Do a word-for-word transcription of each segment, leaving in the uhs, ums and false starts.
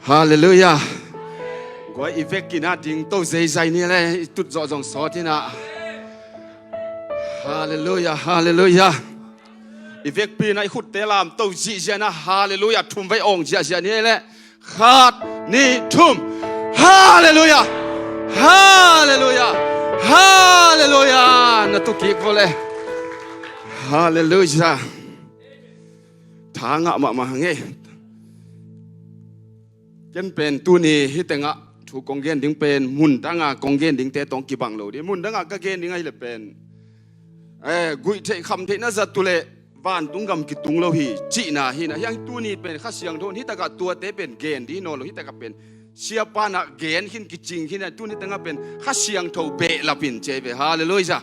Halleluiah. Guai, i vekin ah dingto zeizai ni le, i tut zawh zong sawt in ah. Halleluiah, halleluiah. I vekpi in ah i khutte lamto zihziah in ah, halleluiah, thum vei awng ziahziah ni le. Khat, nih, thum. Halleluiah. Halleluiah. Halleluiah. Na tu kik vua le. Halleluiah. Tha ngah mahmah hang e. Ken pen tuni hih tengah thu kong gen ding pen mun danga kong gen dingte tawh kibang lo ding. Mun danga ka gen ding ahih leh pen, eh, guih theih kham theih na zat uh leh vantung gam kitung lo hi cihna hi na. Hiang tuni pen Kha Siangtho in hih takah tuate pen gen ding hi nawn lo, hih takah pen siapa in ah gen khin, kicing khin a, tuni tengah pen Kha Siangtho behlap in ci hi ve. Halleluiah.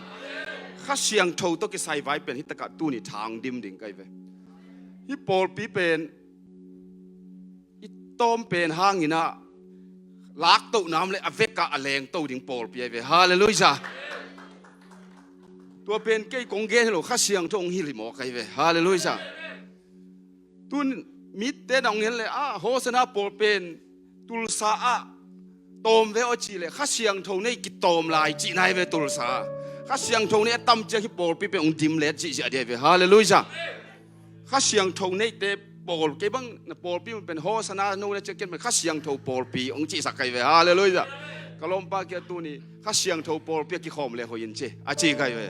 Kha Siangtho tawh kisai vai pen hih takah tuni tha hong dim ding ka hi ve. Hih pawlpi pen i tawm pen hangin ah laktoh nam le a vekah a lengto ding pawlpi ahi ve. Halleluiah. Tua pen kei kong gen hi lo, Kha Siangtho hong hilh hi mawk ahi ve. Halleluiah. Tun mitte na hong en le ah, Hosanna pawl pen Tulsa ah tawm ve aw cih leh Kha Siangtho nei kitawm lai cihna hi ve. Tulsa ah Kha Siangtho nei a tam ciang hih pawlpi pen hong dim let cihziah ding ahi ve. Halleluiah. Kha Siangtho neite pawl, kei bang na pawlpi mun pen Hosanna no na ciah ken pen Kha Siangtho pawlpi hong cihsak ka hi ve. Halleluiah. Ka lawmpa kiang tuni Kha Siangtho pawlpi a kikhawm le hoih in ci a ci ka hi ve.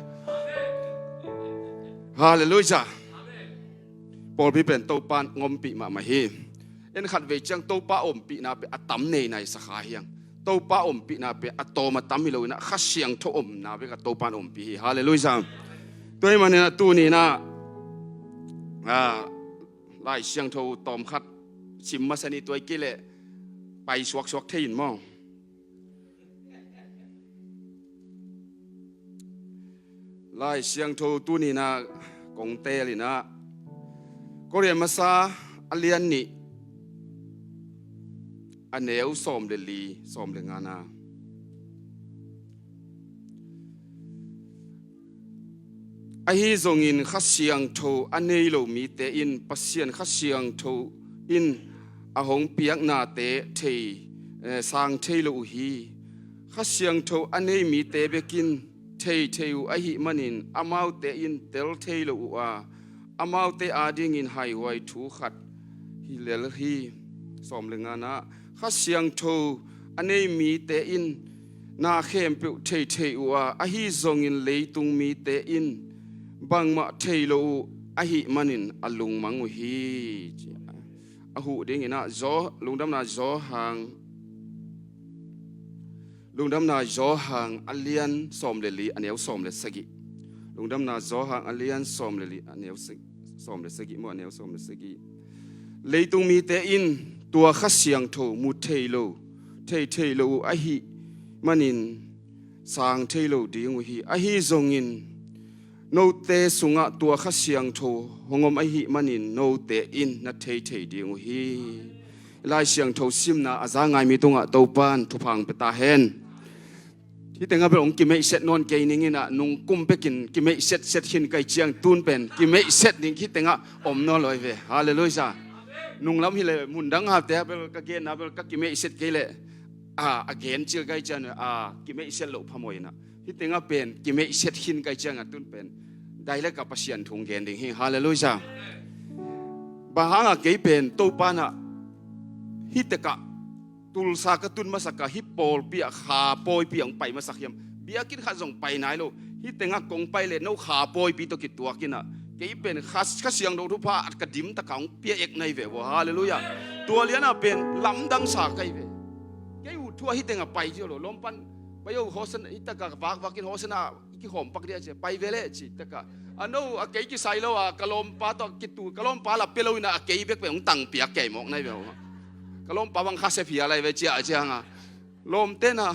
Halleluiah. Pawlpi pen Topa in hong ompih mahmah hi. En khat vei ciang Topa ompihna pen a tam neinai sa kha hiang. Topa ompihna pen a tawm a tam hi lo in ah Kha Siangtho omna bek a Topa in ompih hi. Halleluiah. Tua ahih manin ah tuni in ah, ah, Lai Siangtho tawm khat sim masa ni, tua ahih kei leh pai suaksuak thei in maw. Lai Siangtho tuni in ah kong teel in ah, Korin masa a lian nih, a neu sawm le li, sawm le ngana. Ahi zongin Kha Siangtho a nei lo mite in Pasian Kha Siangtho in a hong piaknate thei, eh, sang thei lo uh hi. Kha Siangtho a nei mite bekin thei thei uh ahih manin amaute in tel thei lo uh a, amaute adingin haihuai thu khat hi lel hi. Sawm le ngana, Kha Siangtho a nei mite in na khempeuh thei thei uh a, ahi zongin leitung mite in bangmah thei lo uh ahih manin a lungmang uh hi. A huh dingin ah, Zo-, Lungdamna Johan, Lungdamna Johan a lian sawm le li, a neu sawm le sagih. Lungdamna Johan a lian sawm le li, a neu sa-, sawm le sagih maw, a neu sawm le sagih. Leitung mite in tua Kha Siangtho mu thei lo, thei thei lo uh ahih manin sang thei lo ding uh hi. Ahi zongin note sungah tua Kha Siangtho hong om ahih manin note in na thei thei ding uh hi. Lai Siangtho simna a za ngai mi tungah Topa in thupha hong pia ta hen. Hih tengah bel hong kimeihset nawn kei ning in ah, nungkum bekin kimeihset set khin ka hih ciang tun pen kimeihset ding hih tengah om nawn lo hi ve. Halleluiah. Nunglam hi leh mun dang hate ah bel ka genna bel ka kimeihset kei leh, a, a gen cil ka hih ciang, a, kimeihset loh phamawh in ah. Hih tengah pen kimeihset khin ka hih ciangah tun pen dailek ah Pasian thu hong gen ding hi. Halleluiah. Bang hangah kei pen Topa in ah hih tekah Tulsa ka tun masak ah hih pawlpi ah kha pawipi ah hong pai masak hiam? Biakinn khat zong pai nai lo. Hih tengah kong pai leh no kha pawipi tawh kituak in ah kei pen Kha, Kha Siangtho thupha a ka dim takah hong pia ek na hi ve ua. Halleluiah. Tua lianah pen lamdang sa ka hi ve. Kei uh thu ah hih tengah pai cia lo. Lawmpan pai o, Hosanna, hih takah vakvak in Hosanna i kikhawm pak dia ci a, pai ve leh ci takah, a no, a kei kisai lo a, ka lawmpa tawh kitu, ka lawmpa la pia lo in ah a kei bek pen hong tangpiak kei mawk na hi ve ua. Ka lawmpa bang kha se phial lai ve cia a ciang a, lawmte in ah,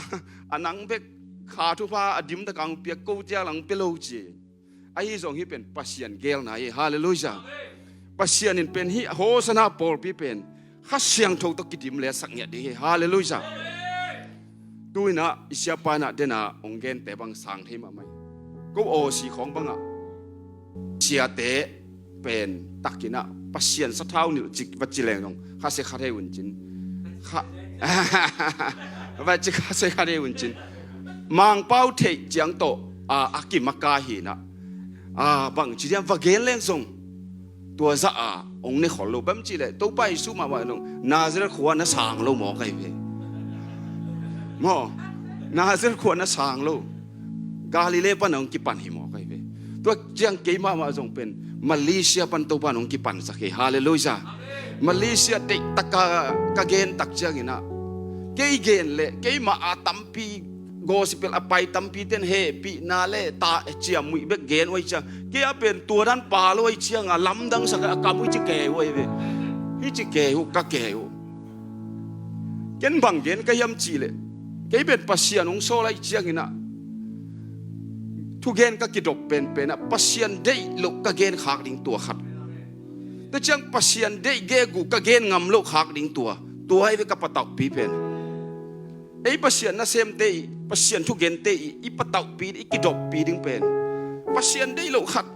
a nang bek kha thupha a dim takah hong piak ko ciang la hong pia lo ci. Ahi zong hih pen Pasian geelna hi. Halleluiah. Pasian in pen hih Hosanna pawlpi pen Kha Siangtho tawh kidim letsak ngiat ding hi. Halleluiah. Tu in ah i siapa in ah den a hong gente bang sang thei mahmah hi. Ko awsi khawng bangah siate pen tak in ah Pasian sathau nilh cik va ci leng dong kha se kha thei un cin. Kha, va ci kha se kha de un cin. Mangpau theih ciang tawh a, a kimaka hi na. A, bang ci diam va gen leng zong tua zah a hong ne khol lo. Bang ci leh Topa Jesu mahmah zong Nazareth khua na sang lo maw kai ve. Maw, Nazareth khua na sang lo. Galilee pan hong kipan hi maw kai ve. Tua ciang kei mahmah zong pen Malaysia pan Topa hong kipan sak hi. Halleluiah. Malaysia teihtaka ka gen tak ciangin ah, kei gen leh keimah a tampi gospel a pai tampi ten hehpihna le ta ciammuih bek gen uh ai ciang, kei a pen tua dan pa lo ai ciang a lamdang sak a kam uh hi ci kei uh ai ve. Hi ci kei uh, ka kei uh. Ken bang gen ka hiam cih leh, kei pen Pasian hong sawl ai ciangin ah, thugen ka kidop penpen ah Pasian deih loh ka gen khak ding tua khat. Tua ciang Pasian deih gegu ka gen ngam loh khak ding tua, tua ai ve ka patauhpi pen. Ei Pasian nasemte i, Pasian thugente i, i patauhpi, i kidoppi ding pen Pasian deih loh khat.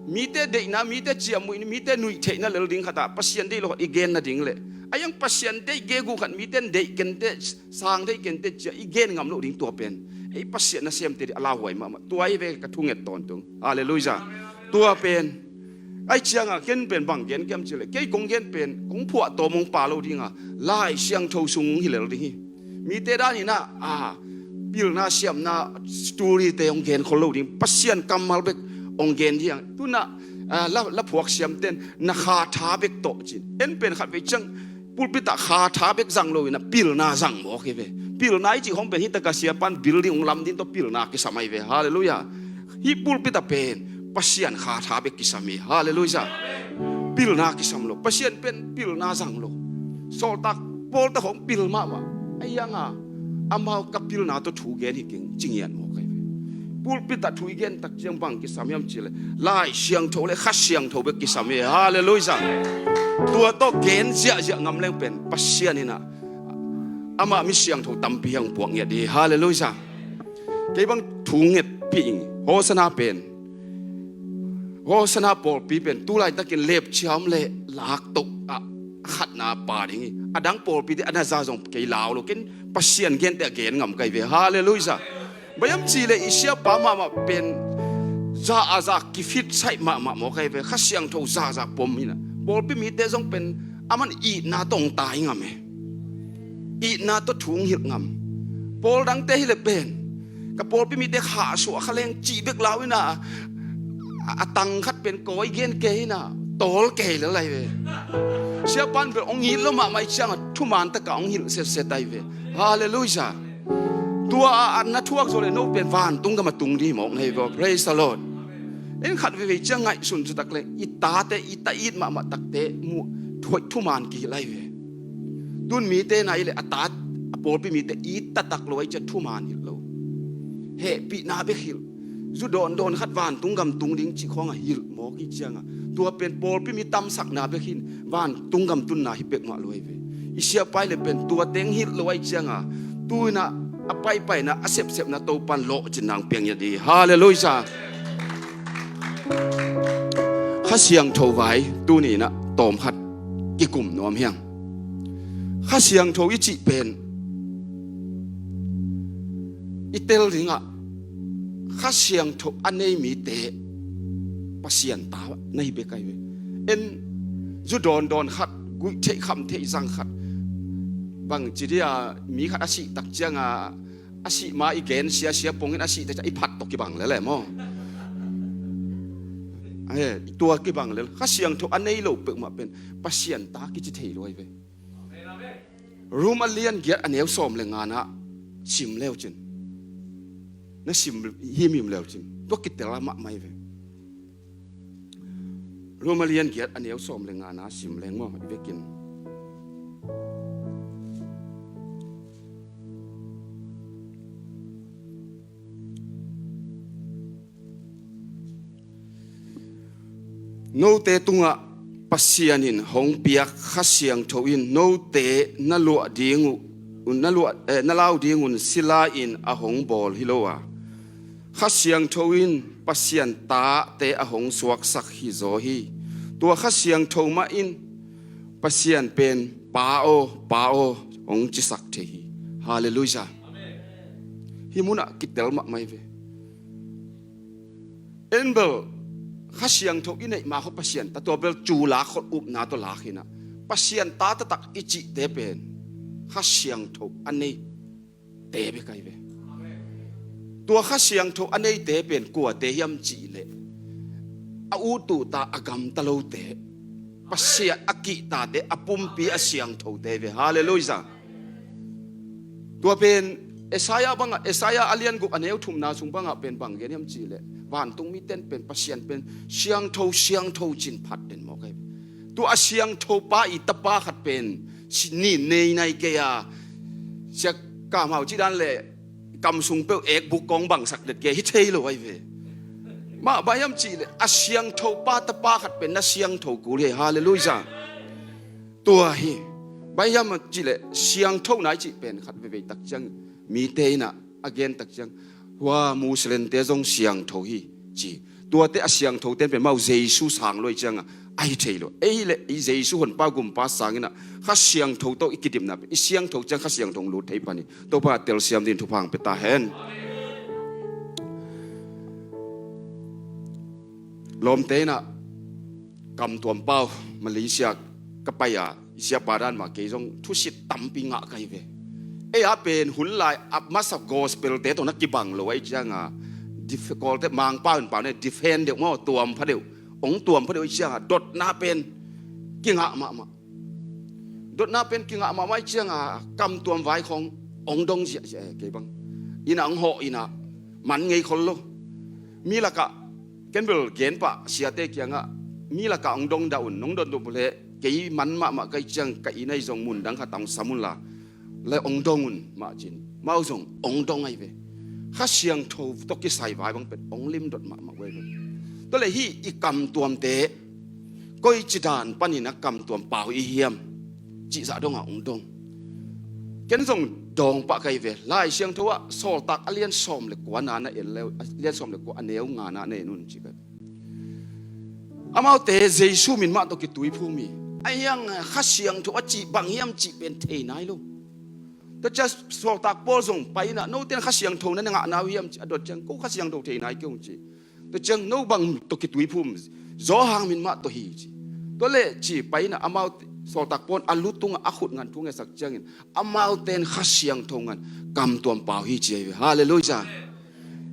Mite deihna, mite ciammuihna, mite nuih theihna lel ding khat ah Pasian deih loh khat i gen nading leh, a iang Pasian deih gegu khat mite deih kente, sang deih kente cia i gen ngam loh ding tua pen ei Pasian nasemte dih a lauhuai mahmah. Tua ai ve ka thunget tawntung. Halleluiah. Tua pen ai cianga ken pen bang gen kiam cih leh, kei kong gen pen kong phuahtawm hong pa lo dinga, Lai Siangtho sung hong hi lel ding hi. Mite danin ah, a, pilna siamna story te hong gen khol lo ding, Pasian kammal bek hong gen ding. Tuna, a, la, la phuak siamten na kha tha bek tawh cin. En pen khat vei ciang pulpit ah kha tha bek zang lo in ah pilna zang mawk hi ve. Pilna i cih khong pen hi taka siapan building hong lam ding tawh pilna kisam ai ve. Halleluiah. Hih pulpit ah pen Pasian kha tha bek kisam hi. Halleluiah. Pilna kisam lo. Pasian pen pilna zang lo. Sawltak Paul ta khong pil mahmah. A ianga amau ka pilna tawh thu gen hi keng ci ngiat mawk ai ve. Pulpit ah thu i gen tak ciang bang kisam hiam cih leh Lai Siangtho le Kha Siangtho bek kisam hi. Halleluiah. Tua tawh gen ziahziah ngam leng pen Pasian in ah amah mi siangtho tampi hong puak ngiat hi. Halleluiah. Kei bang thu ngetpih ing. Hosanna pen, Hosanna pawlpi pen tulaitakin lepciam le laktoh ah khatna pa ding hi. A dang pawlpi te a na za zong kei lau lo, ken Pasian gente a gen ngam kai ve. Halleluiah. Bang hiam cih leh i siapa mahmah pen za a za kifit saih mahmah mawk ai ve. Kha Siangtho zaza pom hi na. Pawlpi mite zong pen aman itna tawh hong tai ngam e. Itna tawh thu hong hilh ngam. Pawl dangte hi leh pen ka pawlpi mite khahsuah kha leng cih bek lau in ah, a, a tang khat pen kawi gen kei in ah tawl kei lel ai ve. Siapan bel hong it lo mahmah i ciangah thuman takah hong hilh setset ai ve. Halleluiah. Tua a, a na thuak zo le no pen vantung gam a tung ding mawk na hi ve. Praise the Lord. En khat veivei ciang ngaihsun cu tak le i tate, i ta it mahmah takte muh thuaih thuman kihilh ai ve. Tun mite na i le a tat, a pawlpi mite i tatak lo ai cia thuman hilh lo. Hehpihna bek hilh. Zu dawndawn khat vantung gam tung ding cih khawngah hilh mawk i ciangah tua pen pawlpi mi tamsakna bek hin vantung gam tunna hi pek mah lo ai ve. I siapai le pen tua teng hilh lo ai ciangah tuinah a paipaina a sepsepna Topan lawhcin nang piang ia di. Halleluiah. Kha Siangtho vai tuni inah tawmkhat kikum nuam hiang. Kha Siangtho i cih pen i tel dingah Kha Siangtho a nei mite Pasian ta na hi bek ai ve. En zu dawndawn khat, guih theih kham theih zang khat, bang ci dia mi khat a sih tak cianga a sih ma i gen sia sia pongin a sih tak ciang i phat tawh kibang lele maw? Tua kibang lel. Kha Siangtho a nei lo peuhmah pen Pasian ta kici thei lo ai ve. Rom a lian giat a neu sawm le ngana sim leucin, na sim himhim leucin tua kitel a mahmah ai ve. Rom a lian giat a neu sawm le ngana sim leng maw i vekin. Note tungah Pasian in hong piak Kha Siangtho in note na luah ding uh, na luah, eh, na lau dingun sila in a hong bawl hi lo a, Kha Siangtho in Pasian tate a hong suaksak hi zaw hi. Tua Kha Siangtho mah in Pasian pen Pa aw, Pa aw, hong cisak thei hi. Halleluiah. Hih munah kitel mahmah hi ve. En bel Kha Siangtho i neih ma khaw Pasian ta, tua bel cu lak khol upna tawh lak hi nah. Pasian ta taktak i cihte pen Kha Siangtho a neite bek ahi ve. Tua Kha Siangtho a neite pen kuate hiam cih leh a ut uh ta, a gamta lote, Pasian a kihtate, a pumpi a siangthote hi ve. Halleluiah. Tua pen Isaiah bangah, Isaiah a lian guk a neu thumna sung bangah pen bang gen hiam cih leh, vantung mite in pen Pasian pen siangtho, siangtho ci-in phat den mawk ahi ve. Tua a siangtho pa i tapa khat pen si-, nin nei nai kei a, sia Kam Hau cih dan leh kam sung peuh ekbuk kong bangsak det kei hi thei lo ahi ve. Mah bang hiam cih leh a siangtho pa tapa khat pen na siangtho kul hi. Halleluiah. Tua hi. Bang hiam cih leh siangtho nai cih pen khat veivei tak ciang mite in ah a gen tak ciang, hua Muslim-te zong siangtho hi ci. Tuate a siangthote in pen mau Jesu sang lo ahih ciangah a hi thei lo. Ei le ei Jesu honpa gumpa sang in ah Kha Siangtho tawh i kidimna pen i siangtho ciang Kha Siangtho hong lut thei pan hi. Topa telsiam dingin thupha hong pia ta hen. Lawmte in ah Kam Tuam Pau, Malaysia ka pai a, i siapa dan mah kei zong thusit tampi ngah ka hi ve. Ei a pen hun lai a masa gospel-te tawh na kibang lo ahih ciangah, dif-, Kawlte Mangpau in pau ne, defend deuh maw, tuam pha deuh, hong tuam pha deuh ahih ciangah dotna pen kingah mahmah. Dotna pen kingah mahmah ahih ciangah Kam Tuam vai khawng hong dong ziahziah e, kei bang. Inn ah hong hawh, inn ah man ngei khol lo. Mi lakah, ken bel gen pah siate kiangah, mi lakah hong dong dah un, nong dot uh leh kei man mahmah ka hih ciang ka inn ah zong mun dang khat ah hong sam un la, le hong dong un mah ci-in, mau zong hong dong ahi ve. Kha Siangtho tawh kisai vai bang pen hong limdot mahmah uh ahi ve. Tua leh hih i Kam Tuamte koici dan panin a Kam Tuam pau i hiam cih zah dongah hong dong. Ken zong dawng pah ka hi ve. Lai Siangtho ah Sawltak a lian sawm le kuana na en le, a lian sawm le kua a neu ngana na en un ci ka hi. Amaute Jesu min mah tawh kituiphum hi. Ahi hang Kha Siangtho a cih bang hiam cih pen thei nai lo. Tua ciang Sawltak Paul zong pai in ah, note in Kha Siangtho na ngah na uh hiam ci a dot ciang, ko Kha Siangtho thei nai kei ung ci. Tua ciang no bang tawh kituiphum, Johan min mah tawh hi ci. Tua leh ci pai in ah amau, Sawltak Paul in a lu tungah a khut ngan thu ngetsak ciangin, amaute in Kha Siangtho ngan Kam Tuam pau hi ci ahi ve. Halleluiah.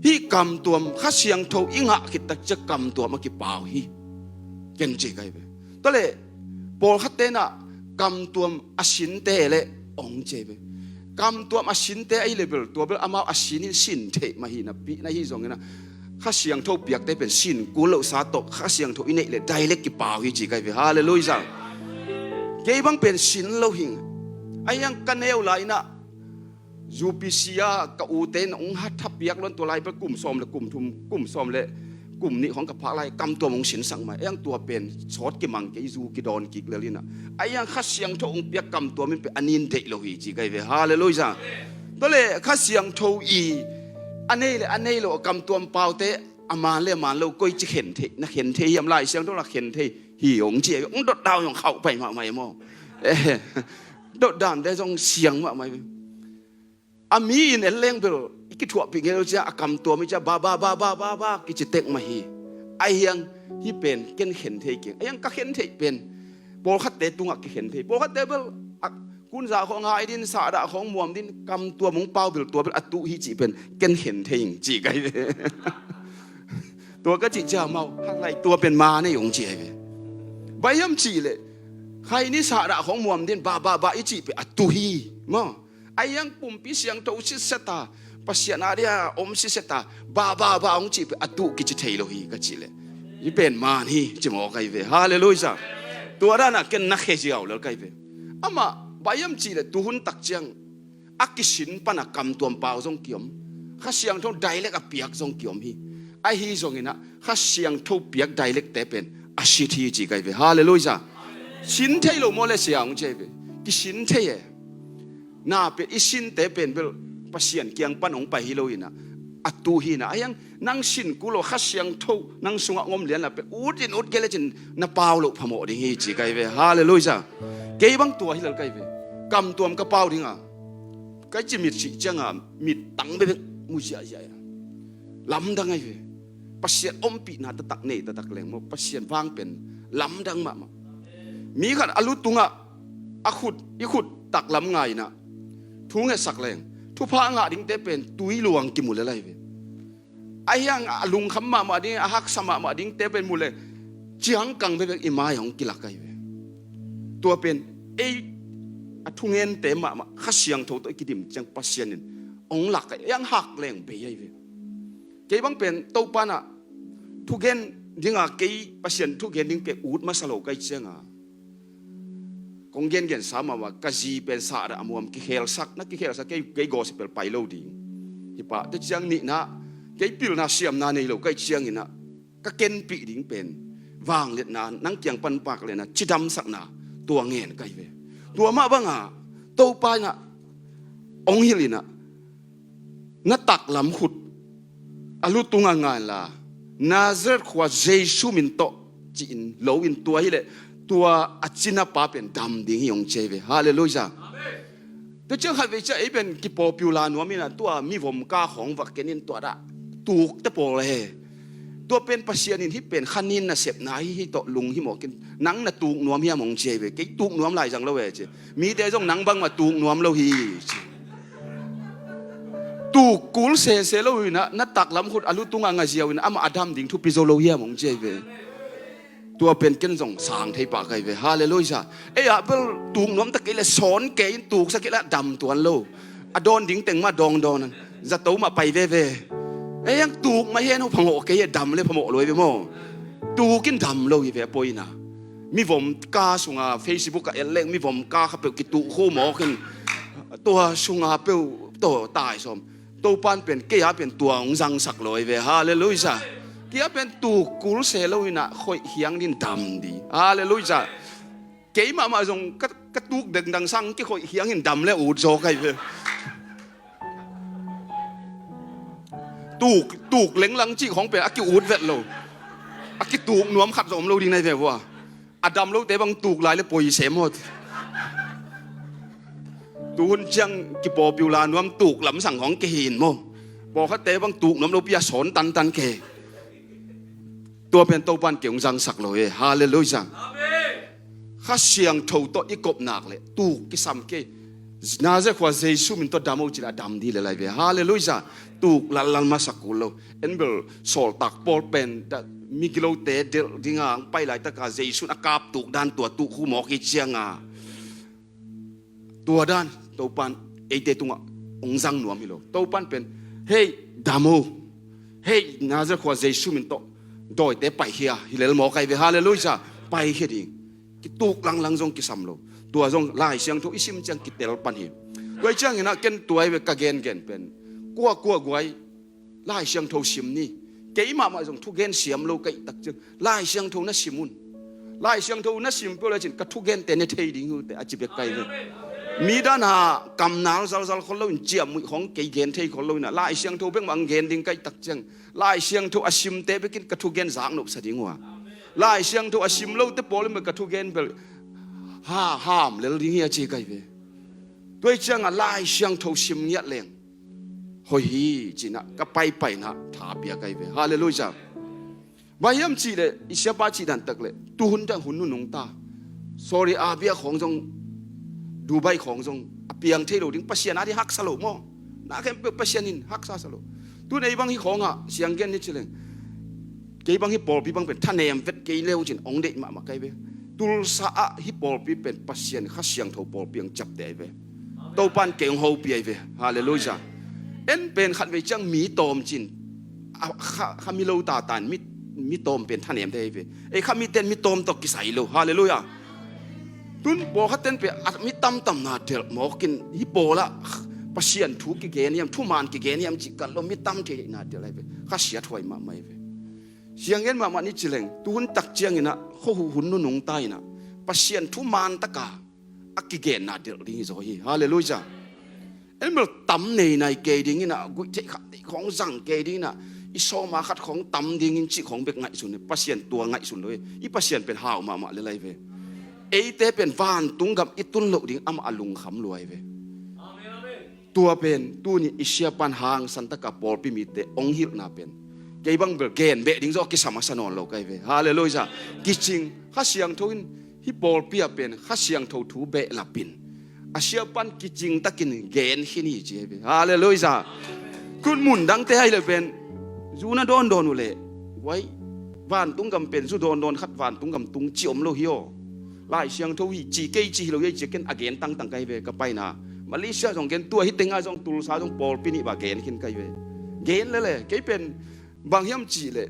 Hih Kam Tuam, Kha Siangtho i ngah khit tak ciang Kam Tuam a kipau hi. Ken ci ka hi ve. Tua leh pawlkhatte in ah Kam Tuam a sinte leh hong ci ahi ve. Kam Tuam a sinte ahi leh bel, tua bel amau a sin in sin theih mah hi napi, na hi zongin ah Kha Siangtho piakte pen sin kul lohsa tawh Kha Siangtho i neih leh direct kipau hi ci ka hi ve. Halleluiah. Kei bang pen sin lo hing. Ahi hang ka neu lai in ah U P C ah ka ute in hong ha thapiak lo in, tua lai bel kum sawm le kum thum, kum sawm le kum nih khawng ka phak lai, Kam Tuam hong sinsak mah. Ahi hang tua pen sawt kimang kei, zu kidawn kik lel in ah. Ahi hang Kha Siangtho hong piak Kam Tuam in pen a nin deih lo hi ci ka hi ve. Halleluiah. Tua leh Kha Siangtho i a nei le a nei lo, Kam Tuam paute a man le a man lo, koici khen thei, na khen thei hiam? Lai Siangtho na khen thei hi hong ci ahi ve. Hong dot dan zong khauh pai mahmah hi maw. Eh, dot dante zong siang mahmah hi ve. A mi in en leng bel i kithuahpih ngei lo ciang, a Kam Tuam i ciang ba ba ba ba ba ba kici tek mah hi. Ahi hang hih pen ken khen thei keng. Ahi hang ka khen theih pen pawlkhatte tungah kikhen thei. Pawlkhatte bel a kunza khawng hai din, sahdah khawng muam din, Kam Tuam hong pau bel tua bel a tuh hi cih pen ken khen thei ing ci ka hi ve. Tua ka cih ciang amau, ha lai, tua pen man ei hong ci ahi ve. Bang hiam cih leh, hai ni sahdah khawng muam din, ba ba ba i cih pen a tuh hi maw. Ahi hang pumpi siangtho sitset a, Pasian a dia om sitset a, ba ba ba hong cih pen a tuh kici thei lo hi ka cih leh, hih pen man hi ci mawk ahi ve. Halleluiah. Tua dan ah ken na khe ziau lel ka hi ve. Amah bang hiam cih leh tuhun tak ciang a kisin pan a Kam Tuam pau zong kiom, Kha Siangtho direct a piak zong kiom hi. Ahi zongin ah Kha Siangtho piak direct-te pen a sit hi ci ka hi ve. Halleluiah. Sin thei lo maw le sia, hong ci ahi ve. Kisin thei e. Na pen i sinte pen bel Pasian kiang pan hong pai hi lo in ah, a tuh hi in ah. Ahi hang nang sin kul lo, Kha Siangtho nang sungah hong om lian la pen, ut in ut kei lecin na pau loh phamawh ding hi ci ka hi ve. Halleluiah. Kei bang tua hi lel ka hi ve. Kamtuam ka pau dinga, kai ci mit sih cianga mit tang bekbek mu ziahziah a, lamdang ahi ve. Pasian ompihna taktak nei taktak leng maw, Pasian vang pen lamdang mahmah. Mi khat a lu tungah a khut, i khut taklam ngaina thu ngetsak leng, thupha ngah dingte pen tui luang kimu lel ahi ve. Ahi hang a lungkham mahmah ding, a haksa mahmah dingte pen mu le ciangkang bekbek i mai hong kilak ahi ve. Tua pen ei a thungente mahmah Kha Siangtho tawh i kidim ciang Pasian in hong lak ahi hang hak leng bei ahi ve. Kei bang pen Topa na thugen dinga kei Pasian thugen ding pen ut masa lo kai cianga kong gengen sa mahmah, ka zi pen sahdah a muam kikhelsak, na kikhelsak kei, kei gospel pai lo ding. Hi pah te ciang nihna, kei pilna siamna nei lo kai cianginah ka kenpih ding pen vangliatna, nang kiang pan pakletna, cidamsakna, tua ngen kai ve. Tua mah banga Topa inah hong hilh inah na taklam khut a lu tunga ngai la, Nazareth khua Jesu min tawh ci-in lo in tua hileh tua a cinapa pen dam ding hi hong ci ahi ve. Halleluiah. Tua ciang khatvei ciah ei pen kipawlpiu la nuam inah tua mivom ka khawng va ken in tua dah tuk te pawl he. Tua pen Pasian in hih pen khanin nasepna hi, hih tawh lunghimawh ken, nang na tuk nuam hiam hong ci ahi ve. Kei tuk nuam lai zang lo he ci. Mite zong nang bangmah tuk nuam lo hi ci. Tuk kul sese lo inah na taklam khut a lu tunga ngaziau inah amah a dam ding thupi zo lo hiam hong ci ahi ve. Tua pen ken zong sang thei pah kai ve. Halleluiah. Ei ah bel tuk nuam ta kei le sawn kei in tuksa kei le dam tuan lo. A dawn ding teng mah dawngdawn an zato mah pai veve. Ei ang tuk mah hen ho phamawh kei e, dam le phamawh lo hi ve maw. Tuk in dam lo hi ve a poi inah. Mivom ka sunga Facebook a et leng mivom ka kha peuh kituk khu mawk in tua sunga peuh taw tai sawm. Topan pen kei a pen tua hong zangsak lo hi ve. Halleluiah. Kei a pen tuk kul se lo inah khoih hiang din dam di. Halleluiah. Kei mahmah zong ka, ka tuk dengdang sang kikhoih hiang in dam le ut zaw kai ve. Tuk, tuk lenglang cih khawng pen a ki-ut vet lo. A kituk nuam khat zong om lo ding nai ve vua. A dam lote bang tuk lai le poi sem hot. Tuhun ciang kipawlpiu la nuam tuk lamsang hong kehin maw. Pawlkhatte bang tuk nuam lopi a sawn tantan ke. Tua pen Topan kei hong zangsak lo e. Halleluiah. Kha Siangtho tawh i kopnak le tuk kisam kei. Nazareth khua Jesu min tawh dam o cila dam di le lai ve. Halleluiah. Tuk lallal masak kul lo. En bel sawltak pawl pen migilote delh dinga ang pai laitaka Jesu in a kap tuk dan tua tuk khu mawk hi cianga tua dan Topan eite tungah hong zang nuam hi lo. Topan pen hei dam o, hei Nazareth khua Jesu min tawh dawite paikhia hi lel mawk ahi ve. Halleluiah. Paikhia ding. Kituk langlang zong kisam lo. Tua zong Lai Siangtho i sim ciang kitel pan hi. Tua hi cianginah ken tua hi ve ka gengen pen. Kuakua guai Lai Siangtho sim ni. Kei mahmah zong thugen siam lo ka hih tak ciang Lai Siangtho na sim un. Lai Siangtho na sim peuh le cin ka thugente ne thei ding uh teh a ci bek ka hi ve. Mi dana kamnal zalzal khol lo in ciammuih khawng kei gen thei khol lo inah Lai Siangtho bek mah ang gen ding ka hih tak ciang Lai Siangtho a simte bekin ka thugen zaknop sa ding uh a. Lai Siangtho a sim lote pawl in bek ka thugen bel ha ham lel ding hi a ci ka hi ve. Tua hi ciangah Lai Siangtho sim ngiat leng hoih hi cinah ka paipaina tha pia ka hi ve. Halleluiah. Bang hiam cihleh i siapa cih dan tak le tuhun dang hun nunung ta. Saudi Arabia khawng zong, Dubai khawng zong a piang thei lo ding, Pasian a ding haksa lo maw. Na khempeuh Pasian in haksa sa lo. Tun ei bang hi khawngah siang gen ni cileng kei bang hi pawlpi bang pen thanem vet kei leu cin hong deih mahmah ka hi ve. Tulsa ah hi pawlpi pen Pasian Kha Siangtho pawlpi ang ciapte ahi ve. Topan kei hong hopih ahi ve. Halleluiah. En pen khatvei ciang mi tawm cin a kha, kha mi lo tatan mi, mi tawm pen thanem te ahi ve. Ei kha miten mi tawm tawh kisai lo. Halleluiah. Tun pawlkhatten pen a mi tamtamna delh mawkin hi pawlah Pasian thu kigen hiam, thuman kigen hiam cih kal lo mi tam thei deihna delh ahi ve. Kha siathuai mahmah ahi ve. Siang gen mahmah ni cileng tuhun tak cianginah khuahuh hun nunung ta inah Pasian thuman taka a kigenna delh ding hi zaw hi. Halleluiah. En bel tam neinai kei dinginah guih theih khat theih khawng zang kei dinginah i sawma khat khawng tam dingin cih khawng bek ngaihsun hi. Pasian tua ngaihsun lo hi. I Pasian pen hau mahmah lel ahi ve. eite pen vantung gam i tun loh ding amah a lungkham lua hi ve. Tua pen tuni i siapan hangsan taka pawlpi mite hong hilhna pen kei bang bel gen beh ding zaw kisam a sa nawn lo ka hi ve. Halleluiah. Kicing, Kha Siangtho in hih pawlpi ah pen Kha Siangtho thu behlap in a siapan kicing takin gen khin hi ci hi ve. Halleluiah. Kun mun dangte ahi le pen zu na dawndawn uh leh, vai, vantung gam pen zu dawndawn khat vantung gam tung ci om lo hi aw. Lai Siangtho hi ci kei ci hi lo hi, ci ken a gen tangtang ka hi ve ka paina. Malaysia zong gen, tua hi tenga zong Tulsa zong pawlpi nih bang gen khin ka hi ve. Gen lele kei pen bang hiam cih leh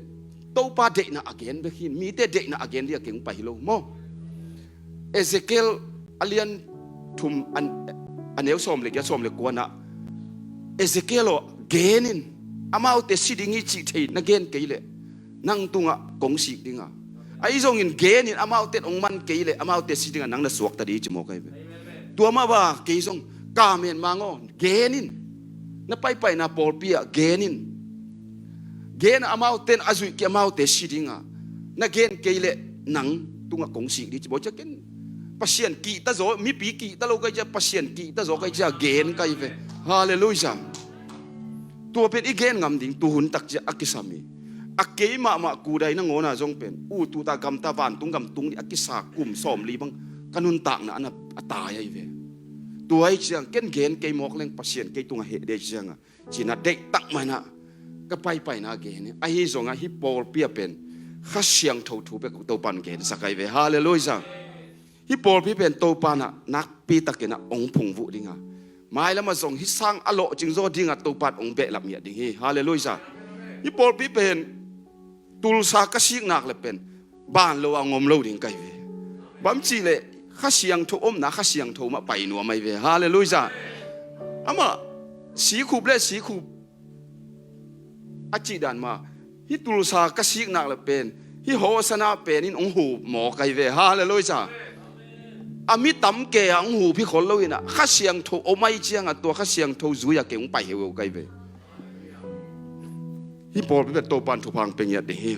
Topa deihna a gen bek hi, mite deihna a gen ding a keng pai hi lo maw. Ezekiel a lian thum, a neu sawm le giat, sawm le kuana, Ezekiel aw, gen in, amaute si ding hi cih thei na gen kei leh nang tungah kong sik dinga. Ahi zongin gen in, amaute hong man kei leh amaute si dinga nang na suakta ding hi ci mawk ahi ve. Tua mah bang kei zong ka men mang aw, gen in, na paipaina pawlpi ah gen in. Gen a, amaute in a zuih kei, amaute si dinga. Na gen kei leh nang tungah kong sik ding ci bawl cia ken. Pasian kihta zaw, mipi kihta lo kai cia, Pasian kihta zaw kai cia gen kai ve. Halleluiah. Tua pen i gen ngam ding tuhun tak cia a kisam hi. A kei mahmah kudai na ngawna zong pen u tuta gamta vantung gam tung ding a kisa kum sawmli bang ka nuntakna a na a tai ahi ve. Tua ahi ciang ken gen kei mawk leng Pasian kei tungah heh dei cianga cina deihtak maina ka paipaina gen hi. Ahi zongah hih pawlpi ah pen Kha Siangtho thu bek Topan gensak ahi ve. Halleluiah. Hih pawlpi pen Topan ah nakpi takin ah hong phungvuh dinga, mailamah zong hih sang a lawhcing zaw dinga Topan hong behlap ngiat ding hi. Halleluiah. Hih pawlpi pen Tulsa ka sik nak le pen ban lo a ngom lo ding kai ve. Bang cih leh Kha Siangtho omna Kha Siangtho mah pai nuam ahi ve. Halleluiah. Amah sikhup le sikhup a cih dan mah hih Tulsa ka sik nak le pen hih Hosanna pen in hong hup mawk ahi ve. Halleluiah. A mi tam ke a hong hup hi khol lo inah Kha Siangtho om ahi cianga tua Kha Siangtho zui a kei hong pai heuheu kai ve. Hih pawlpi pen Topan thupha pia ngiat ding hi.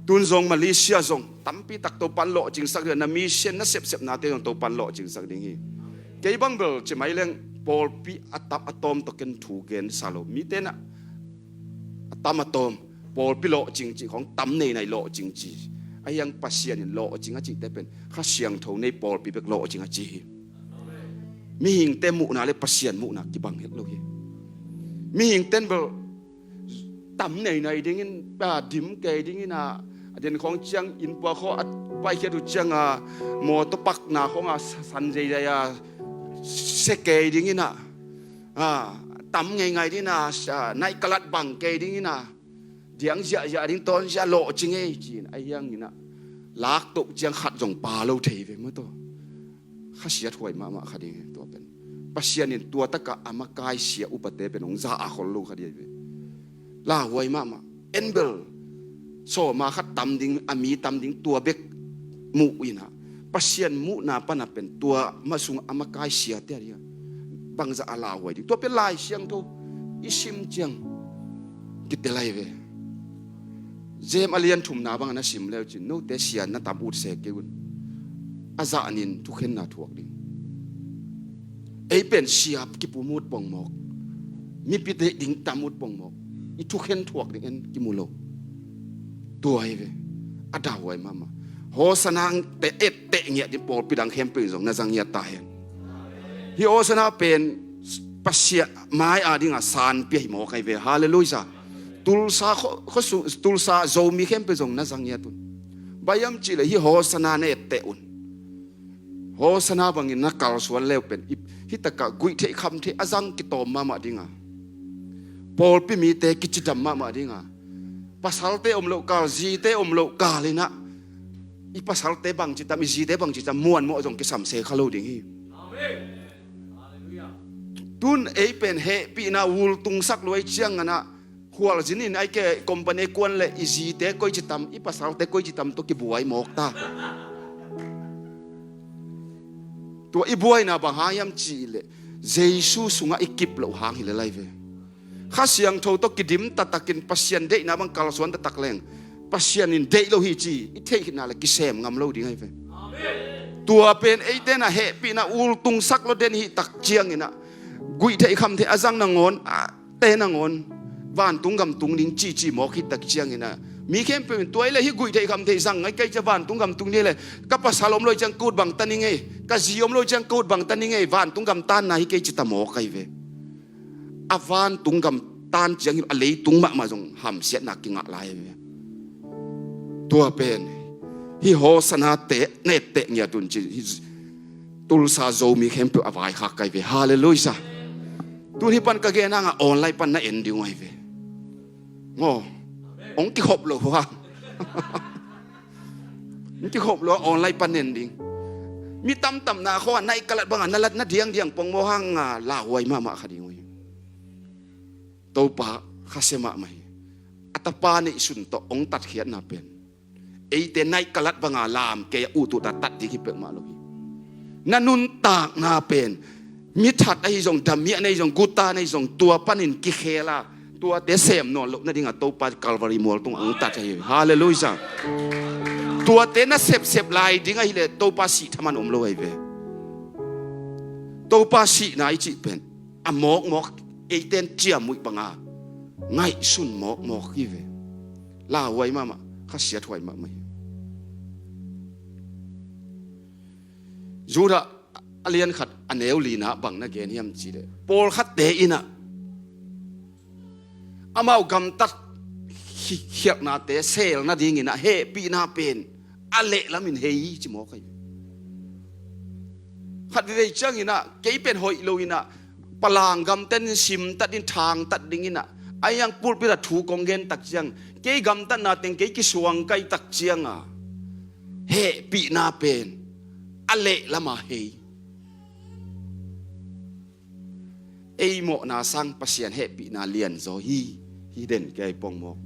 Tun zong Malaysia zong tampi tak Topan lawhcingsak ding a, na mission na sepsepnate zong Topan lawhcingsak ding hi. Kei bang bel ci mai leng pawlpi a tam a tawm tawh ken thu gensa lo. Mite na a tam a tawm pawlpi lawhcing ci khong tam neinai lawhcing ci. Ahi hang Pasian in lawhcing a cihte pen Kha Siangtho nei pawlpi bek lawhcing a ci hi. Mihingte muhna le Pasian muhna kibang het lo hi. Mihingten bel tam neinai dingin, a, dim kei dingin a, a den khawng ciang innpua khaw a paikhiat uh cianga mawtaw pakna khawnga sa-, san zeizai a se kei dingin a, a, tam ngeingai dingin a, sa-, naih kalat bang kei dingin a, diang ziahziah ding tawn ziah lawhcing ei ci-in a hiangin a, laktoh ciang khat zong pa lo thei ve maw taw. Khasiat huai mahmah kha ding hi tua pen. Pasian in tua takah a makai sia upate pen hong za a khol lo kha ding hi ve. Lauhuai mahmah. En bel sawma khat tam ding, a mi tam ding tua bek muh inah Pasian muhna pana pen tua mah sung a makai siate a ding a bangzah a lauhuai ding. Tua pen Lai Siangtho i sim ciang kitel ahi ve. James a lian thumna bang a na sim leu cin, note sia na tam ut se kei un. A zahnin thukhenna thuak ding. Ei pen sia kipum ut pongmawk, mipi deih ding tam ut pongmawk, i thukhen thuak ding en kimu lo. Tua hi ve. A dauhuai mahmah. Hosanna te etteh ngiat ding pawlpi dang khempeuh in zong na za ngiat ta hen. Hih Hosanna pen Pasian mai a dinga sanpia hi mawk ahi ve. Halleluiah. Tulsa kho-, khosu-, Tulsa Zomi khempeuh zong na za ngiat un. Bang hiam cihleh hih Hosanna na etteh un. Hosanna bangin na kalsuan leu pen i, hih takah guih theih kham theih a zang kitawm mahmah dinga, pawlpi mite kicidam mahmah dinga, pasalte om loh kal, zite om loh kal inah i pasalte bangci tam, i zite bangci tam muanmawh zong kisam se kha lo ding hi. Tun ei pen hehpihna ultungsak luai cianganah khualzin in ai ke company kuan le i zite koici tam, i pasalte koici tam tawh kibuai mawk ta. Tua i buaina bang hang hiam cihleh Jesu sungah i kip loh hang hi le lai ve. Kha Siangtho tawh kidim taktakin Pasian deihna bang kalsuan taktak leng Pasian in deih lo hi ci i theih khitna le kisem ngam lo ding ahi ve. Tua pen eite na hehpihna ultungsak lo den hih tak ciangin ah, guihtheih khamtheih a zang nangawn, a te nangawn, vantung gam tung ding cici mawk hih tak ciangin ah, mi khempeuh in tua i le hih guihtheih khamtheih zang ngai kei cia vantung gam tung ding le, ka pasal om lo ciang ka ut bang ta ning ei, ka zi om lo ciang ka ut bang ta ning ei, vantung gam tanna hi kei ci ta mawk ai ve. A vantung gam tan ciang hi lo a leitung mahmah zong hamsiatna kingah lai ve. Tua pen hih Hosanna te netteh ngiat un ci, hih Tulsa Zomi khempeuh a vaikhak kai ve. Halleluiah. Tun hih pan ka gen hangah online pan na en ding uh ai ve. Maw, hong kikhop lo hang. Hong kikhop lo hang online pan en ding. Mi tamtamna khawng a naih ka lat bangah na lat na diangdiang pongmaw hangah lauhuai mahmah kha ding uh hi. Topa khasia mahmah hi. A tapa neihsun tawh hong tatkhiatna pen eite naih ka lat banga lam kei a utut a tat ding hi peuhmah lo hi. Na nuntakna pen mi that ahi zong, damiah na hi zong, guta na hi zong, tua panin kikhel a, tuate sem nawn loh nadinga Topa Calvary mual tungah hong tat ahi hi. Halleluiah. Tuate na sepsep lai ding ahileh Topa sih thaman om lo ahi ve. Topa sihna i cih pen a mawkmawk, eiten ciamnuih banga ngaihsun mawkmawk hi ve. Lauhuai mahmah, khasiathuai mahmah hi. Judah a lian khat a neu lina bang na gen hiam cihleh, pawlkhatte innah amau gamtat khi-, khialhnate seel nadinginah hehpihna pen a lehlamin hei ci mawk ahi. Khat veivei cianginah kei pen hoih loinah palang gamten simtat ding, thangtat dinginah a hiang pulpit a thu kong gen tak ciang, kei gamtatna teng kei kisuang kai tak cianga hehpihna pen a lehlama hei. Ei mawhna sang Pasian hehpihna lianzaw hi, hi den kei pongmawk.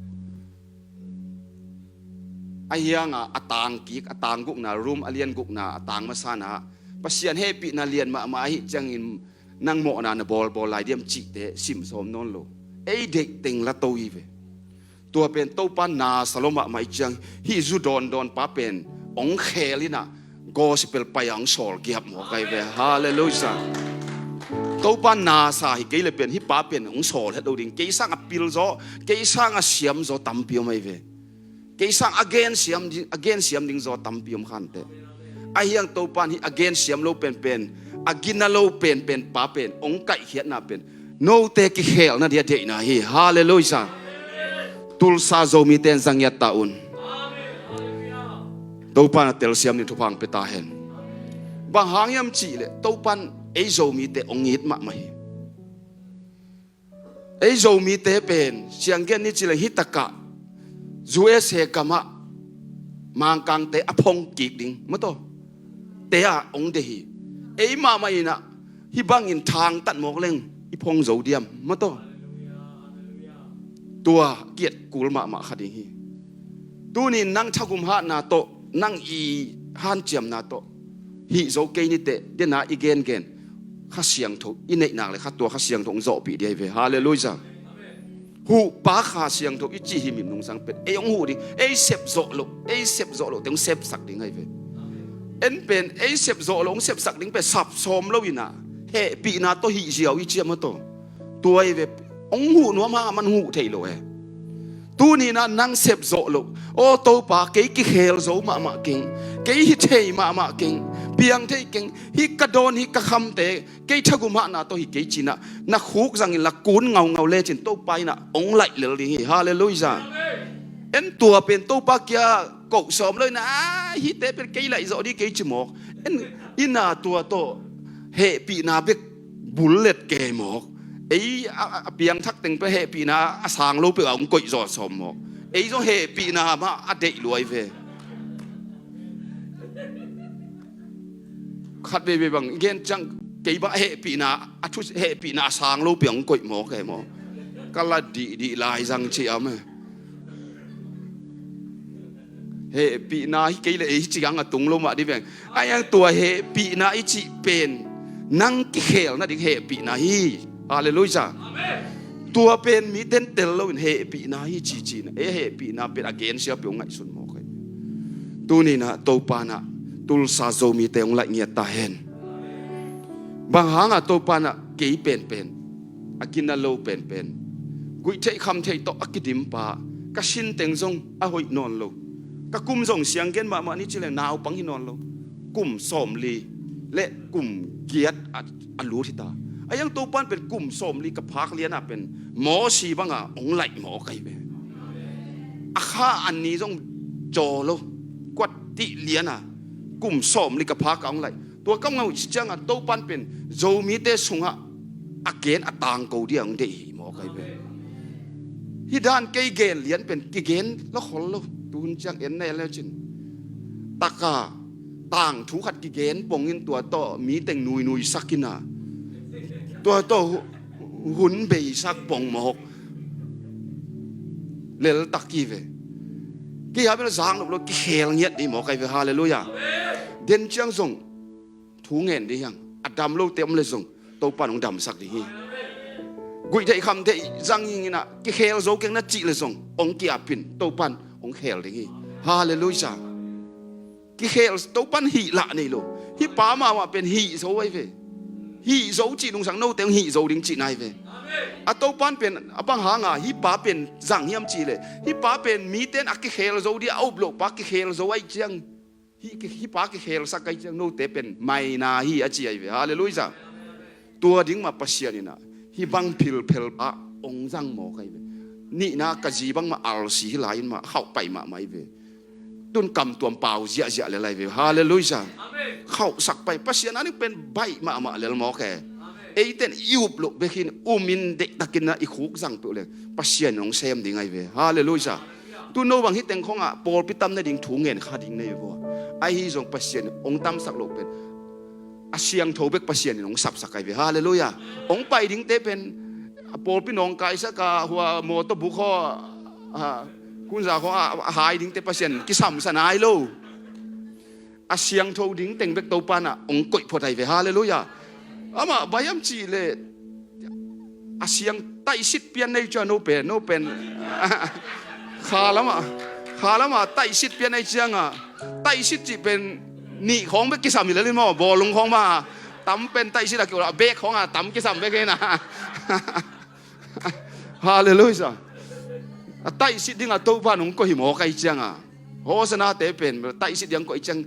A hianga a tangkik, a tanggukna, Rom a lian gukna, a tang masana Pasian hehpihna lian mahmah ahi ciangin nang mawhna na bawlbawl lai diam cihte sim sawm nawn lo. Ei deih teng la to hi ve. Tua pen Topa nasa lo mahmah i ciang hih zu dawndawn pa pen hong kheel innah gospel pai-a hong sawl giap mawk ahi ve. Halleluiah. Topa nasa hi kei le pen hih pa pen hong sawl het lo ding. Kei sang a pilzaw, kei sang a siamzaw tampi om ahi ve. Kei sang a gensiam ding, a gensiam ding zaw tampi om khante. A hiang Topan hih a gensiam lo penpen, a gina lo penpen pa pen hong kaihkhiatna pen note kikhelna dia deihna hi. Halleluiah. Tulsa Zomite in zangiat ta un. Topan a telsiam ding thupha hong pia ta hen. Bang hang hiam cihleh Topan ei Zomite hong it mahmah hi. Ei Zomite pen sianggen ni cileng hitakah U S A gamah Mangkangte a phong kik ding mataw te-ah hong deih hi. Ei mahmah innah hih bangin thangtat mawk leng i phong zo diam mataw. Tua kiat kul mahmah kha ding hi. Tunin nang thagum hatna tawh, nang i hanciamna tawh hih zo kei niteh dena i gengen Kha Siangtho i neihnak le kha tua Kha Siangtho hong zawhpih dia hi ve. Halleluiah. Huhpa Kha Siangtho i cih himhim nungsang pen ei hong huh ding, ei sepzawh loh, ei sepzawh loh te hong sepsak ding ahi ve. En pen ei sepzawh loh hong sepsak ding pen sapsawm lo innah hehpihna tawh hih ziau i ciam a tawh. Tua hi ve, hong huh nuam hang a man huh thei lo e. Tuninah nang sepzawh loh, aw Topa kei kikheel zo mahmah keng, kei hi thei mahmah keng, piang thei keng, hih ka dawn hih ka khamte kei thagum hahna tawh hi kei cinah na khuk zangin la kun ngaungau lecin Topa innah hong laih lel ding hi. Halleluiah. En tua pen Topa kia koh sawm lo innah, a hihte pen kei laih zawh dih kei ci mawk. En innah tua tawh hehpihna bek bullet kei mawk. Ei a, a, a piangthak teng pen hehpihna a sang lo peuh a hong koih zaw sawm mawk. Ei zong hehpihna mah a deih luai ve. Khat veivei bang gen ciang kei bang hehpihna a thu, hehpihna a sang lo peuh a hong koih mawk e maw. Ka la dihdih lai zang ci am e. Hehpihna hi kei le ei hi ci gang a tung lo mah di veng. A hiang tua hehpihna i cih pen nang kikheel nading hehpihna hi. Halleluiah. Tua pen miten tel loin hehpihna hi cicinah ei hehpihna pen a gensia peuh ngaihsun mawk ahi. Tuninah Topanah Tulsa Zomite hong laih ngiat ta hen. Bang hanga Topa in ah kei penpen, a gina lo penpen, guih theih kham theih tawh a kidimpa, ka sinteng zong a hoih nawn lo, ka kum zong siang gen mahmah ni ci leng naupang hi nawn lo, kum sawmli le kum giat a, a lut hi ta. A iang Topa in pen kum sawmli ka phak liana pen Mosi banga hong laih mawk ahi ve. A kha an ni zong caw lo, kuat tih liana kum sawmli ka phak a hong laih. Tua kam ngau ci cianga Topa in pen Zomite sungah a gen a tangko dia hong deih hi mawk ahi ve. Hih dan kei gen lian pen kigen lo khol lo. Tuhun ciang en na en le cin taka tangthu khat kigen pongin tua tawh miteng nuinui sakin a, tua tawh hu-, hun beisak pong mawk leltak hi ve. Kei a bel zak nop lo, kikhel ngiat dih mawk ahi ve. Halleluiah. Den ciang zong thu ngen dih hiang, a dam lote om le zong Topa in hong damsak ding hi. Guih theih kham theih zang hing inah kikhel zo keng na cih le zong hong ki-apin Topa in hong khel ding hi. Halleluiah. Kikhel, Topa in hih lah nei lo. Hih pa mahmah pen hih zo ahi ve. Hih zo cih nungsang note hong hih zo ding cihna ahi ve. A Topa in pen a bang hanga hih pa pen zang hiam cih leh, hih pa pen mite in a kikhel zo dih a up loh pa kikhel zo ahi ciang, hih, hih pa kikhelsak ahi ciang note pen maina hi a ci ahi ve. Halleluiah. Tua ding mah Pasian inah hih bang philphel pa hong zang mawk ahi ve. Nihna ka zi bangmah alsi hi lai-in mah khauh pai mahmah ahi ve. Tun kamtuam pau ziahziah lel ahi ve. Halleluiah. Khauhsak pai, Pasian a ning pen baih mahmah lel mawk e. Eite in i up loh bek hi-in umin deihtakin na i khuk zang peuh leng Pasian in hong sem ding ahi ve. Halleluiah. Tu no bang hih teng khongah pawlpi tam nading thu ngen kha ding na hi vua. Ahi zong Pasian in hong tamsak loh pen a siangtho bek Pasian in hong sapsak ahi ve. Halleluiah. Hong pai dingte pen a pawlpi nawngkaisak a hua mawtaw buk haw a, kunza khong a, a hai dingte Pasian kisamsa nai lo. A siangtho ding teng bek Topa in ah hong koih phot ahi ve. Halleluiah. Amah bang hiam cih leh a siang taihsit pian nei ciang no pen, no pen kha lamah, kha lamah taihsit pian nei cianga taihsit cih pen nih khawng bek kisam hi lel in maw, bawlung khawng mah tam pen taihsit a kiulah bek khawng a tam kisam bek hi na. Halleluiah. A taihsit dinga Topa in hong koih hi mawk ahi cianga Hosanna te pen taihsit ding hong koih ciang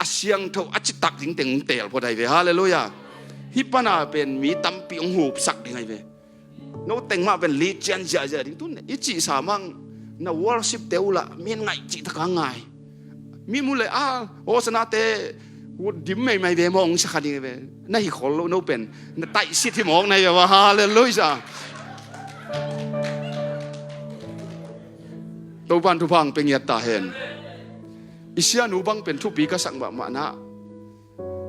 a siangtho a citak ding teng hong teel phot ahi ve. Halleluiah. Hih pana pen mi tampi hong hupsak ding ahi ve. No teng mah pen lit cian ziahziah ding tun i cihsa mang na worship te uh lah min ngaih cih taka ngai. Mi mu le a Hosanna te uh dim meimai ve mawng sia kha ding ve. Na hi khol lo, no pen na taihsit hi mawk na hi ve. Halleluiah. Topan thupha hong pia ngiat ta hen. I sianu bang pen thupi ka sak mahmah na.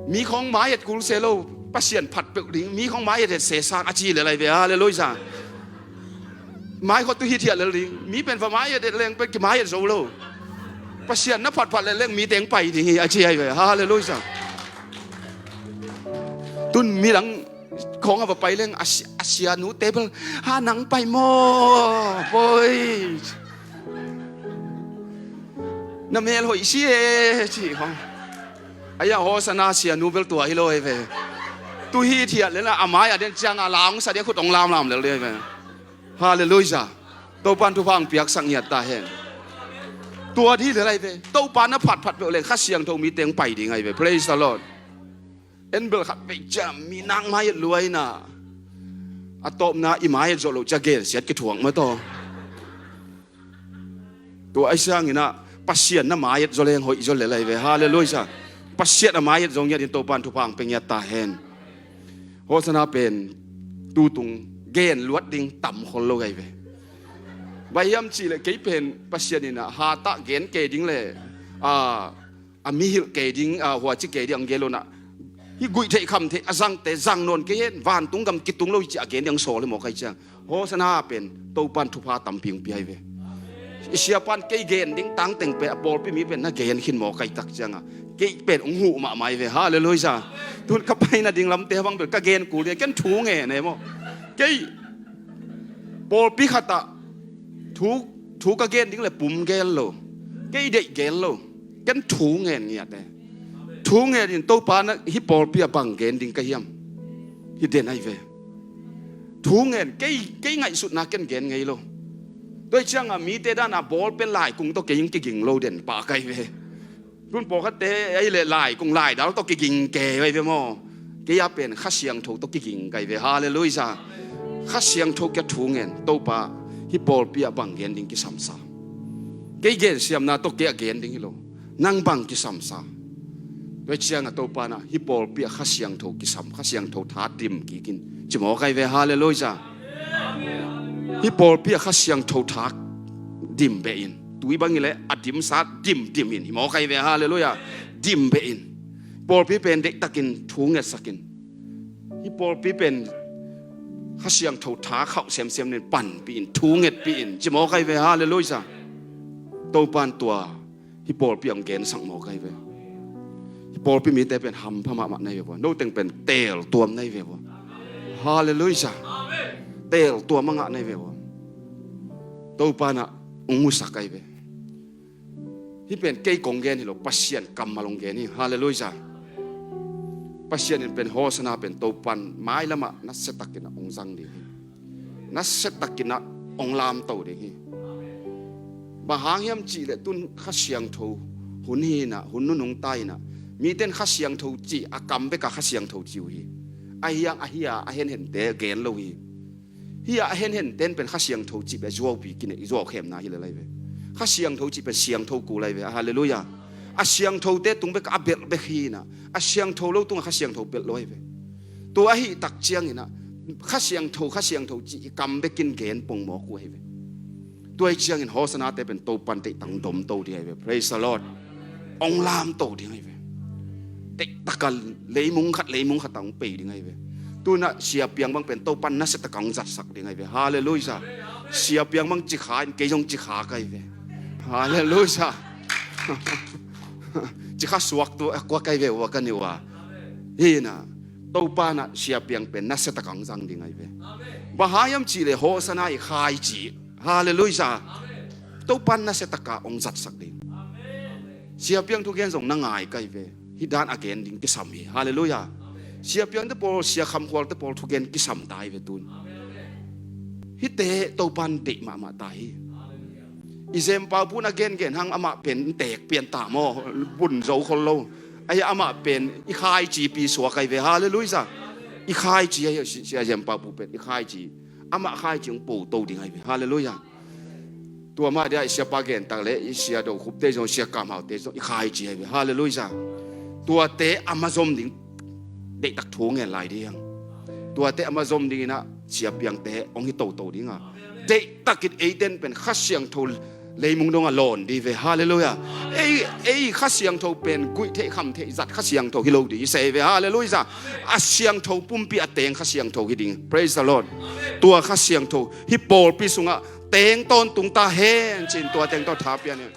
Mi khong mai et kul se lo, Pasian phat peuh ding, mi khong mai et et se sang a ci lel ahi ve. Halleluiah. Mai khot tu hithiat lel ding, mi pen va mai et et leng pen ki mai et zo lo. Pasian na phatphat lel leng mi teng pai ding hi a ci ahi ve. Halleluiah. Tun mi dang khong a va pai leng a si-, a sianu te bel ha nang pai maw, poi. Na mel hoih si e ci khong. Aia Hosanna sianu bel tua hi lo ahi ve. Tu hithiat lel a mai a den cianga laung sa dia khut ong lamlam lel dia ahi ve. Halleluiah. Topan thupha hong piaksak ngiat ta hen. Tua di lel ahi ve. Topa na phatphat peuh leng Kha Siangtho mi teng pai ding ahi ve. Praise the Lord. En bel khat pei ciam mi nang mai et luai na. A tawpna i mai et zawh loh cia gensiat kithuak mataw. Tua ahi siangin ah Pasian na mai et zaw leng hoih zaw lel ahi ve. Halleluiah. Pasian a mai et zaw ngiat in Topan thupha hong pia ngiat ta hen. Hosanna pen tutung gen luat ding tam khol lo ahi ve. Bang hiam cih leh kei pen Pasian in ah hatah gen kei ding le a a mihilh kei ding, a, huaci kei ding ang gen lo na. Hih guih theih kham theih a zangte zang nawn kei hen, vantung gam kitung lo hi ci a gen ding ang sawl hi mawk ahi ciang. Hosanna pen Topan thupha tampi hong pia hi ve. I siapan kei gen ding tangteng pen a pawlpi mi pen na gen khin mawk ahi tak cianga kei pen hong huh mahmah hi ve. Halleluiah. Tun ka pai nading lamte bang pen ka gen kul ding ken thu ngen e maw. Kei pawlpi khatah thu, thu ka gen ding le pum gel lo, kei deih gel lo, ken thu ngen ngiat e. Thu ngen in, Topa na hih pawlpi ah bang gen ding ka hiam? Hih den ahi ve. Thu ngen, kei, kei ngaihsutna ken gen ngei lo. Tua hi ciangah mite dan a bawlpen laikung tawh kei in kiging lo den pah ka hi ve. Tun pawlkhatte ahih leh laikung laidal tawh kiging kei ahi ve maw. Kei a pen Kha Siangtho tawh kiging ka hi ve. Halleluiah. Kha Siangtho kiang thu ngen, Topa hih pawlpi ah bang gen ding kisamsa. Kei gensiamna tawh kei a gen ding hi lo. Nang bang kisamsa? Tua hi ciangah Topa na hih pawlpi ah Kha Siangtho kisam, Kha Siangtho tha dim kik in, ci mawk ahi ve. Halleluiah. Hih pawlpi ah Kha Siangtho tha dim beh in. Tui bang hi leh a dimsa dim dim in, hi mawk ahi ve. Halleluiah. Dim beh in. Pawlpi pen deihtakin thu ngetsak in. Hih pawlpi pen Kha Siangtho tha khauh semsem in panpih in, thu ngetpih in, ci mawk ahi ve. Halleluiah. Topa in tua hih pawlpi ah hong gensak mawk ahi ve. Hih pawlpi mite pen hampha mahmah na hi ve vua. No teng pen teeltuam na hi ve vua. Halleluiah. Teeltuam a ngah na hi ve vua. Topa na hong musak ahi ve. Hih pen kei kong gen hi lo, Pasian kammal hong gen hi. Halleluiah. Pasian in pen Hosanna pen Topa in mailam ah nasiatakin ah hong zang ding hi. Nasiatakin ah hong lamto ding hi. Bang hang hiam cih leh tun Kha Siangtho hun hi in ah, hun nunung ta in ah, mite in Kha Siangtho cih a kam bek a Kha Siangtho ci uh hi. Ahi hang ahi a, a henhente gen lo hi. Hih a henhenten pen Kha Siangtho cih bek zuaupi kinei, zuaukhemna hi lel ahi ve. Kha Siangtho cih pen siangtho kul ahi ve. Halleluiah. A siangthote tung bek a belh bek hi in ah, a siangtho lo tungah Kha Siangtho belh lo ahi ve. Tua ahih tak ciangin ah Kha Siangtho, Kha Siangtho cih i kam bekin gen pongmawk uh ahi ve. Tua hi ciangin Hosanna-te pen Topa in deihtak hong domto ding ahi ve. Praise the Lord. Hong lamto ding ahi ve. Deihtak a leimung khat, leimung khat ah hong pei ding ahi ve. Tu in ah Sia Piang bang pen Topa in nasiatak a hong zatsak ding ahi ve. Halleluiah. Sia Piang bang cikha in, kei zong cikha ka hi ve. Halleluiah. Cikha suak tu a kua ka hi ve ua ka ni ua. Hi in ah Topa in ah Sia Piang pen nasiatak a hong zang ding ahi ve. Bang hang hiam cih leh Hosanna i khaici. Halleluiah. Topa in nasiatak a hong zatsak ding. Sia Piang thugen zong na ngai ka hi ve. Hih dan a gen ding kisam hi. Halleluiah. Sia Piangte pawl, Sia Kham Khualte pawl thugen kisam ta hi ve tun. Hihte Topa in deih mahmah ta hi. I Zem Pau Pu in a gengen hang amah pen teek pian ta maw, bun zo khol lo. Ahi amah pen i khaici pi suak ahi ve. Halleluiah. I khaici ahi, Sia, Sia Zem Pau Pu pen i khaici. Amah khaici hong puto ding ahi ve. Halleluiah. Tua mah dia i siapa gentak le i Sia Do Khupte zong, Sia Kam Haute zong i khaici ahi ve. Halleluiah. Tuate a mazom ding deihtak thu ngen lai ding. Tuate a mazom ding in ah Sia Piangte hong hi toto ding a. Deihtakin eiten pen Kha Siangtho leimung dong a lawn ding ve. Halleluiah. Ei, ei Kha Siangtho pen guih theih kham theih zat Kha Siangtho hi lo ding i sei ve. Halleluiah. A siangtho pumpi a teng Kha Siangtho hi ding. Praise the Lord. Tua Kha Siangtho hih pawlpi sungah teng tawntung ta hen ci-in tua teng tawh tha pian hen.